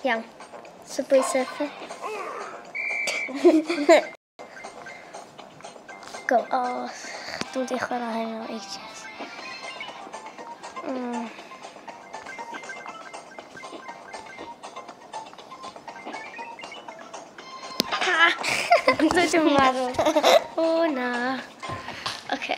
Iawn. Subway Surfer. Go. O, dwi'n di chwarae hyn o ages. Ha! Dwi'n marw. O na. Oce.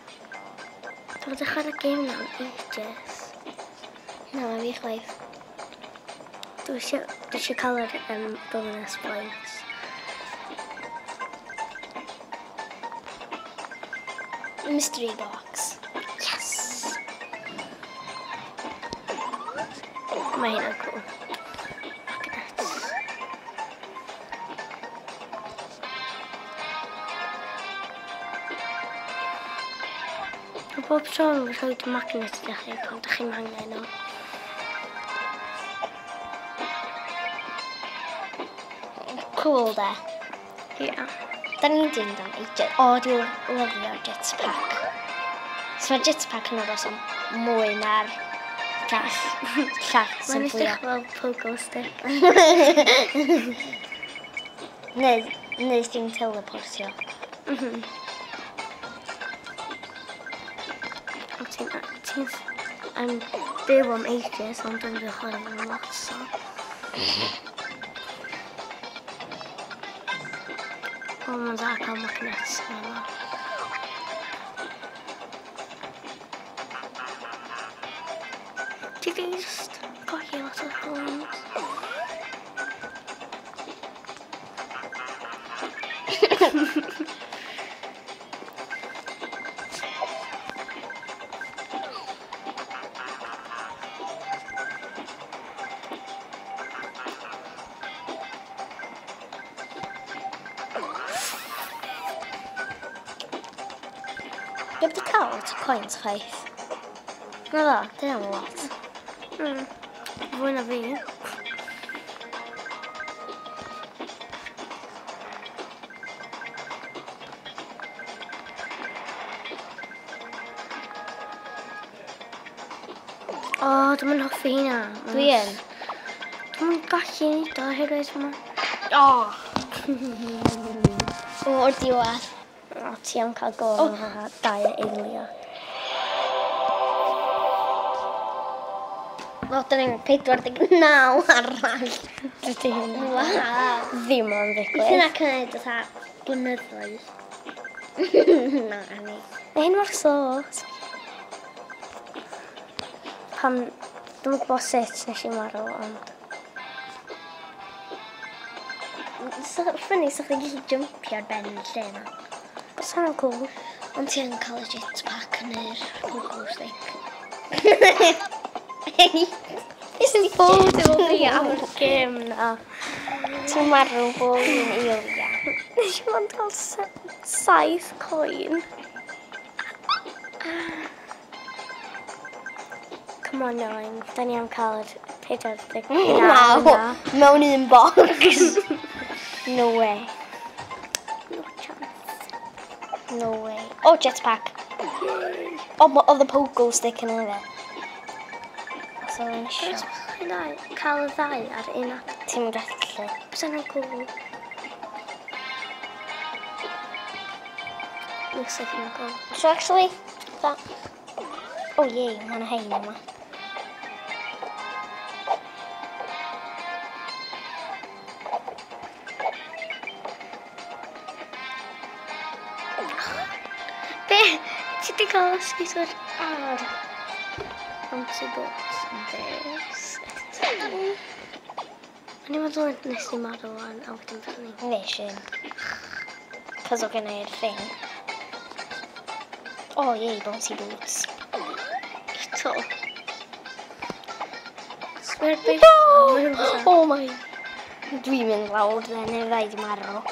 Dwi'n wedi chwarae gêm na am ages. Na, mae fi chwaith. Dwi eisiau cael yr bonus points. Mystery box. Yes! Mae hynna'n cool. Magnets. Mae bob tro yn rhoi magnet i chi pan ydych chi'n angen nhw. Cool de. Ie. Da ni'n dyn am ages. O, dwi'n lyfio'r jetpack. So mae jetpack yn aros am mwy na'r llall. Llall Mae'n sy'n fwyaf. edrych fel pogo stick. Neu ti'n teleportio. O, ti'n yn byw am ages, ond dwi'n dwi'n chwarae fo'n lot, so. O, mae'n dda cael magnets yma. Ti di just colli lot o coins. Dwi wedi cael lot o coins chwaith. Na ddo, dyna am lot. Fwy na fi. O, dwi'n mynd hoffi hynna. Dwi yn. Dwi'n mynd gallu neud o oherwydd ma. O! O'r diwedd. O, ti am cael go O. o 2 eiliad. Wel, dyn ni'n 49 arall. Dydy hynna Waw. ddim yn ddigwydd. Hynna cymryd fatha blynyddoedd. Na, ni. Mae hyn mor slow. Pam, dwi'n gwybod sut nes i marw, ond... Ffynnu, sa chdi'n gallu jumpio ar ben y lle yna. Bysa hynna'n cool. Ond ti yn cael y jetpack neu'r pogo stick. Nes i bod efo fi am y gêm na. Ti'n marw bob un eiliad. Nes i ond cael 7 coin. Come on, 9. Da ni am cael yr 49 Waw, na. mewn un box. No way. No chance. No way. Oh, jetpack. O, oedd y pogo stick yn yna. So, yn Os isio. bysa cael y ddau ar un app. Ti'n gallu. Bysa hynna'n cool. Looks like hynna'n cool. So, actually, that... Oh, yay, mae yna hein yma. Be? Ti di cael ysgwyd ar bouncy boats yn sut? O'n i'n meddwl nes i marw wan a wedyn byddwn ni. Vision. Cos o gen i'r thing. Oh, yay, bouncy boots. Eto. Swear beth. No! Oh my. Dwi'n mynd lawr then, neu rhaid i marw.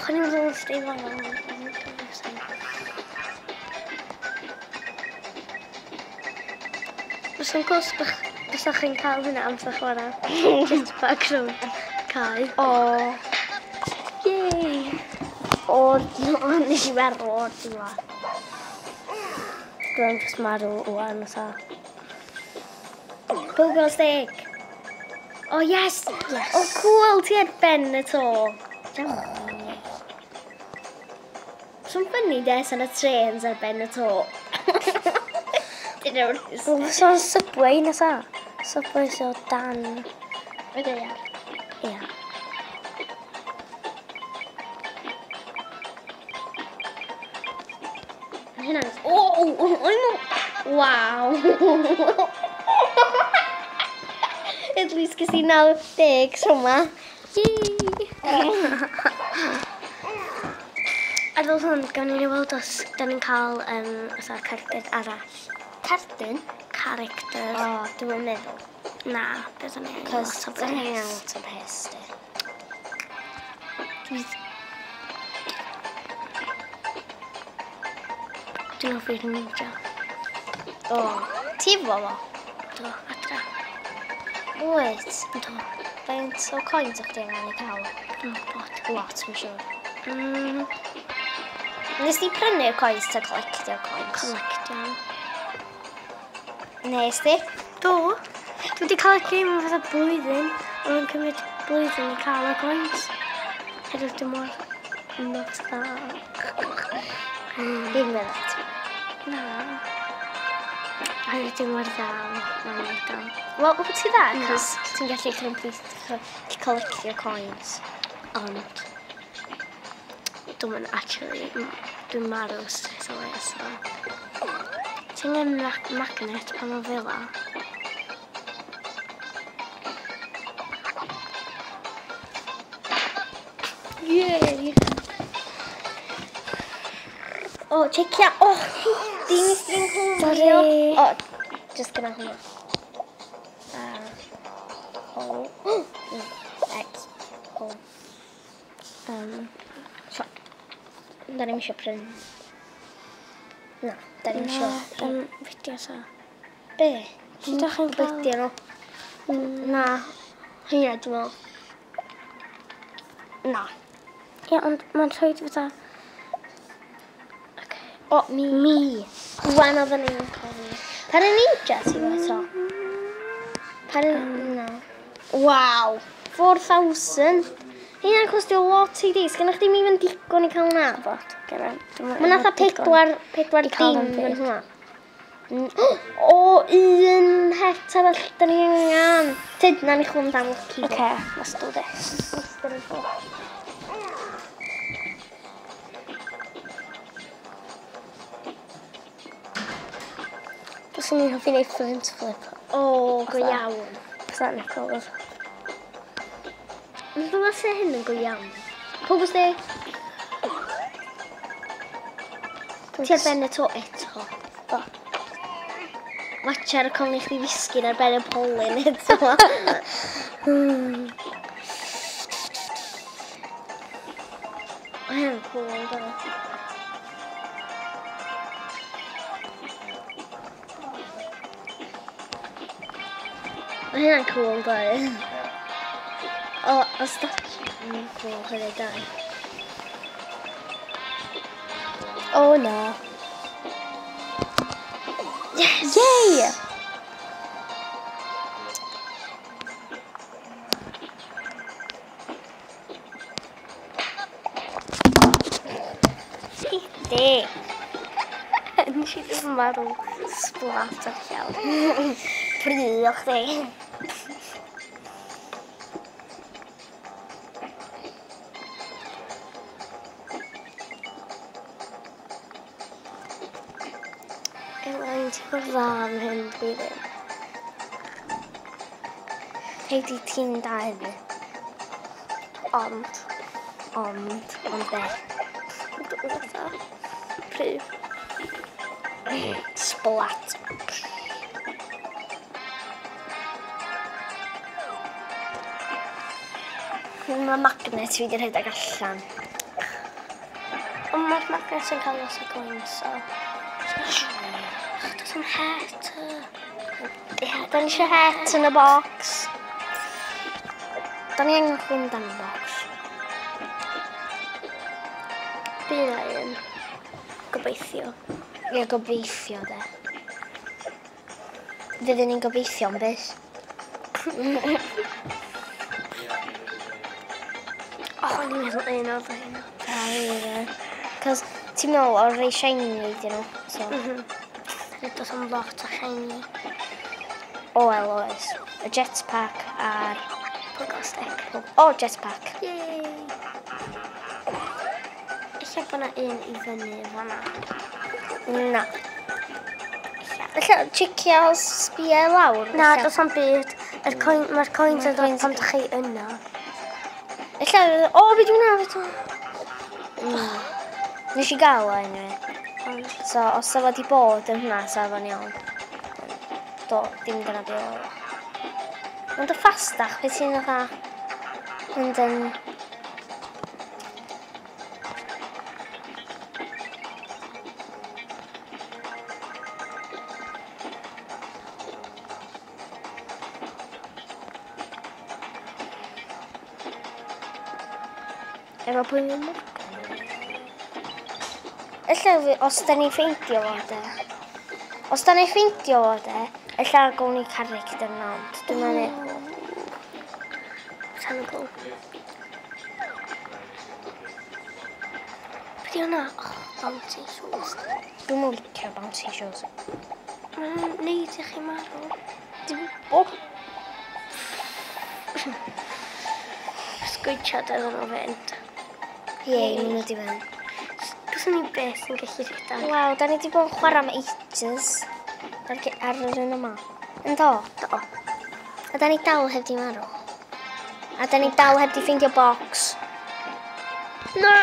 O'n i'n meddwl nes i marw. Fysa'n cwrs fysa chi'n cael hynna amser chwarae jetpack rownd cae. O. Yay! O'r... Nes i marw o'r diwedd. Dwi'n just marw wan, fatha. Pogo stick. Oh, yes! Yes. Oh, cool, ti ar ben y to. So'n funny des yn y trains ar ben y to. Dyn nhw'n... Wel, fysa'n subway nesa. Subway so dan. Y ddaear. Ia. Hynna'n... Oh, wow. At least ges i 90 tro 'ma. Yay! Ar ôl hwn, gawn ni weld os da ni'n cael fatha character arall. Cardyn? Character. O, oh, dwi'n meddwl. Na, bydd yn angen Cos lot o dyn ni angen bres. lot o pres, di. Dwi... Dwi'n hoffi'r ninja. O, ti efo fo? Do, adra. Wyt. Do, Faint o coins o'ch di angen i cael? dwi'n gwybod. Lot, mae'n siŵr. Nes di prynu'r coins ta collectio'r coins? Collectio. Nes di? Do. Dwi wedi cael y game am fatha blwyddyn, ond mae'n cymryd blwyddyn i cael y coins. Herwydd dim mor not dda. Ddim meddwl ti. Na. Herwydd dim mor dda, mae'n neud o. Wel, wyt ti dda? Na. Cos ti'n gallu complete, collectio coins. Ond, dwi'n actually, dwi'n marw straight away, so. Ti'n angen magnet pan mae'n fel 'a? Yay! O, checia. O, di nes di'n Sorry. O, just gyda hwnna. A, O, X, O. So, da ni'n eisiau prynu. Na, da ni'n eisiau. Fideo sa. Be? Sut dach chi'n cael- Fideo nhw. Na. Hynna, dwi'n meddwl. Na. Ie, ond mae'n rhoi fatha... Okay. O, mi. Mi. Wan oedden ni'n cofio. Pa un ninja ti fo eto? Pa un... Na. Waw. 4,000. Hynna'n costio lot i di. Sgynna chdi ddim yn digon i cael hwnna? Bot, gyda. Mae'n atha pedwar, pedwar I cael dim yn yn byd. hwnna. O, un het arall da ni angen. Tyd, na ni chwilio amdan lucky. Okay, let's do this. Let's do this. Fyswn i'n hoffi neud front flip. O, go Fatha. iawn. Fysa Nicole. Mae'n dod se hyn yn go iawn. Pogo stick. Ti ar ben y to eto. O. Watch ar y con i chdi ddisgyn ar ben y polyn eto. Mae hynna'n cool, do. Mae hynna'n cool, do. O, y statue yn cool hefyd, do. Oh no. Yes! Yay! Di. Nes i ddim marw splat ar llaw. Pry o chdi. Elain, ti'n mor dda am hyn, dwi ddim. Hei, di ti'n da hefyd. Ond, Ond be? dwi'n fatha, pry. Splat. Mae magnet fi wedi rhedeg allan. Ond mae'r magnet yn cael lot o coins, so... Does am het. Da ni eisiau het yn y box. Da ni angen chwilio amdan y box. Bydd na un. Gobeithio. Ie, gobeithio de. Fyddwn ni'n gobeithio am beth. O, o'n i'n meddwl un oedd hynna. A fi de. Cos ti'n meddwl o'r rei shiny dyn nhw. So. Does am lot o shiny. O, wel, oes. Y jetpack a'r pogo stick. O, jetpack. Yay! Ella bod na un i fyny fan'na. Na. Ella, checio sbio lawr. Na, does am byd. Mae'r coin, mae'r coins yn dod pan chi yna. Ella, o, be dwi'n na, be dwi'n... Nes i gael o, anyway. So, os sa fo di bod yn hwnna, sa fo'n iawn. Do, dim dyna be oedd o. Ond y ffastach, beth ti'n fatha mynd yn... Efo pwy mynd? Ella, os da ni'n ffeindio fo, de. Os da ni'n ffeindio fo, de, ella gawn ni character na, ond dwi'n meddwl. Botanical. Be di hwnna? Oh, bouncy shoes. Dwi'n mwyn licio bouncy shoes. Mae'n neud i chi marw. O! Sgwitiad iddyn nhw fynd. Ie, maen nhw wedi fynd. Dwi'n ni beth yn gallu rhedeg. Waw, da ni wedi bod yn chwarae am ages. Ar yr un yma. Yn do? Do. A da ni dal heb di marw. A da ni dal heb di ffeindio box. No!